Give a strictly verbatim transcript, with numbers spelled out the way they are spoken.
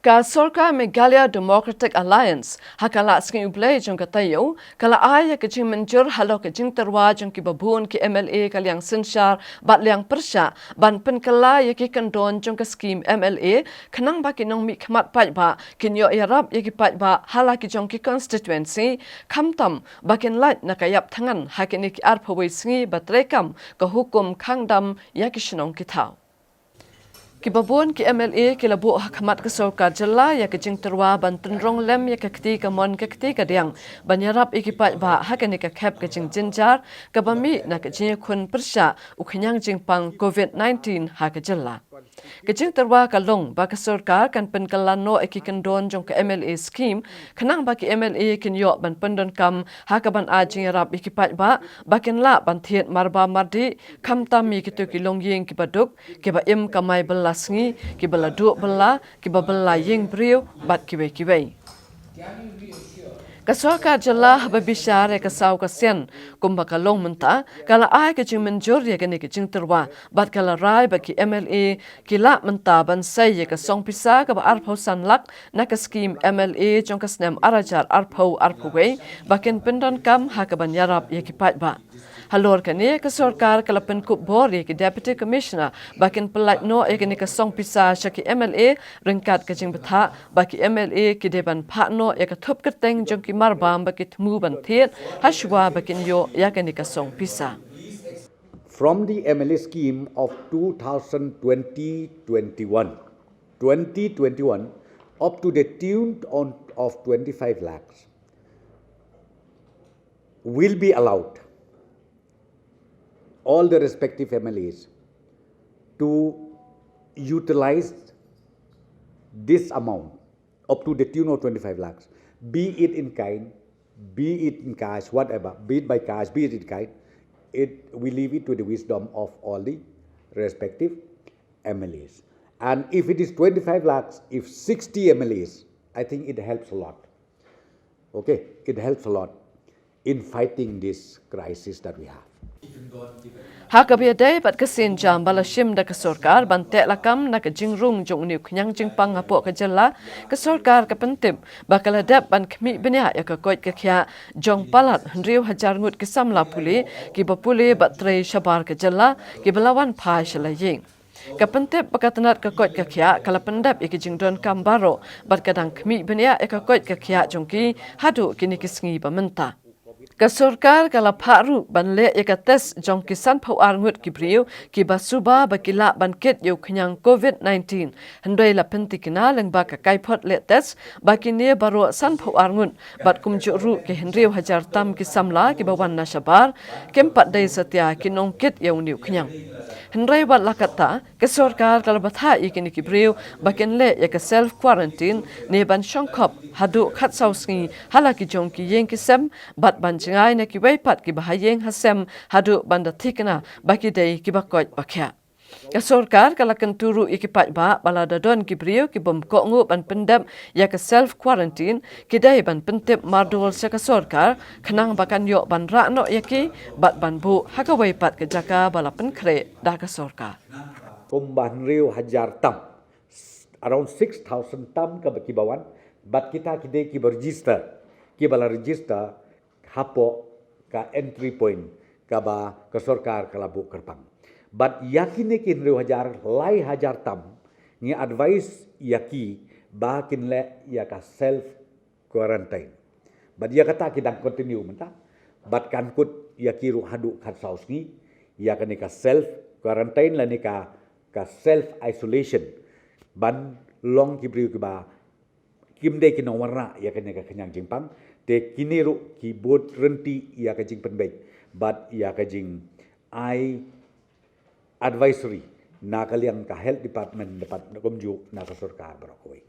Ka Sorkar Meghalaya Democratic Alliance, ha ka la sngi U Blei jong ka taïew, ka la ai ïa ka jingmynjur halor ka jingtyrwa jong ki babun ki M L A ka liang synshar bad liang pyrshah ban pynkylla ïa ki kyndon jong ka skim M L A, khnang ba ki nongmihkhmat paidbah kin ïoh ïarap ïa ki paidbah ha la ki jong ki constituency, khamtam ba kin lait na ka ïap thngan ha kine ki arphew wei sngi ba treikam ka hukum khang dam ïa ki shnong ki thaw. Ki babun ki M L A ki la buh ha khmat ka sorkar jylla ïa ka jingtyrwa ban tynrong lem ïa ka kti kamon ka kti kadiang ban ïarap ïa ki paidbah ha kane ka khep ka jingjynjar kaba mih na ka jingïakhun pyrshah u khñiang jingpang COVID nineteen ha ka jylla. Ka jingtyrwa ka long ba ka sorkar kan pynkylla noh ïa ki kyndon jong ka M L A scheme, khnang ba ki M L A kin ïoh ban pyndonkam ha kaban ai jingïarap ïa ki paidbah ba kin lah ban thied marba mardih, khamtam ïa kito ki longïing kiba duk, kiba im kamai bylla sngi, kiba la duh bylla, kiba bylla ïing briew bad kiwei kiwei. Ka sorkar jylla haba bishar ïa ka saw ka sien kumba ka long mynta, ka la ai ka jingmynjur ïa kane ka jingtyrwa bad ka la rai ba ki M L A ki lah mynta ban sei ïa ka song pisa kaba arphew san lak na ka skim M L A jong ka snem ar hajar arphew arphew wei ba kin pyndonkam ha kaban ïarap ïa ki paidbah. Halor kane ka sorkar ka la pynkup bor ïa ki Deputy Commissioner ba kin pyllait noh ïa kane ka song pisa sha ki M L A ryngkat ka jingbthah ba ki M L A ki dei ban phah noh ïa ka thup kyrteng jong ki marbam ba ki thmu ban thied hashwa ba kin ïoh ïa kane ka song pisa. From the M L A scheme of two thousand twenty twenty-one, twenty twenty-one, up to the tune on, of twenty-five lakhs, will be allowed all the respective M L As to utilize this amount up to the tune of twenty-five lakhs, be it in kind, be it in cash, whatever, be it by cash, be it in kind, it, we leave it to the wisdom of all the respective M L As. And if it is twenty-five lakhs, if sixty M L As, I think it helps a lot. Okay, it helps a lot in fighting this crisis that we have. Ha kaba ïadei bad ka sienjam ba la shim da ka sorkar ban teh lakam na ka jingrung jong une u khñiang jingpang hapoh ka jylla, ka sorkar ka pyntip ba ka la dep ban khmih bniah ïa ka koit ka khiah jong palat hynriew hajar ngut ki samla pule kiba pule bad trei shabar ka jylla kiba la wan phai sha la ïing. Ka pyntip ba ka tnat ka koit ka khiah ka la pyndep ïa ki jingdonkam baroh bad ka dang khmih bniah ïa ka koit ka khiah jong ki haduh kine ki sngi ba mynta. Ka sorkar ka la phah ruh ban leh ïa ka test jong ki sanphew ar ngut ki briew kiba suba ba ki lah ban kit ïa u khñiang COVID nineteen, hynrei la pyntikna lyngba ka kaiphod leh test ba kine baroh sanphew ar ngut bad kumjuh ruh ki hynriew hajar tam ki samla kiba wan na shabar kim pat dei satia ki nongkit ïa une u khñiang. Hynrei wat la katta, ka sorkar ka la batai ïa kine ki briew ba kin leh ïa ka self quarantine ne ban shongkhop haduh khatsaw sngi ha la ki jong ki ïing ki sem bad ban jngai na kiwei pat kiba ha ïing ha sem haduh ban da thikna ba ki dei kiba koit ba khiah. Ka sorkar ka la kyntu ruh ïa ki paidbah ba lada don ki briew ki bym kohnguh ban pyndep ïa ka self quarantine, ki dei ban pyntip mardor sha ka sorkar khnang ba kan ïoh ban rah noh ïa ki bad ban buh ha kawei pat ka jaka ba la pynkhreh da ka sorkar. Kumba hynriew hajar tam, around six thousand tam kaba kiba wan, bad kita ki dei kiba register, kiba la register hapoh ka entry point kaba ka sorkar ka la buh kyrpang. Bad ïa kine ki hynriew hajar, lai hajar tam, ngi advise ïa ki ba kin leh ïa ka self quarantine. Bad ïa kata ki dang continue mynta. Bad kan kut ïa ki ruh haduh khatsaw sngi ïa kane ka self quarantine lane ka, ka self isolation. Ban long ki briew kiba kim dei ki nongwanrah ïa kane ka khñiang jingpang, te kine ruh ki bud rynti ïa ka jingpynbeit bad ïa ka jingai advisory na ka liang ka health department, department kumjuh na ka sorkar baroh kawei.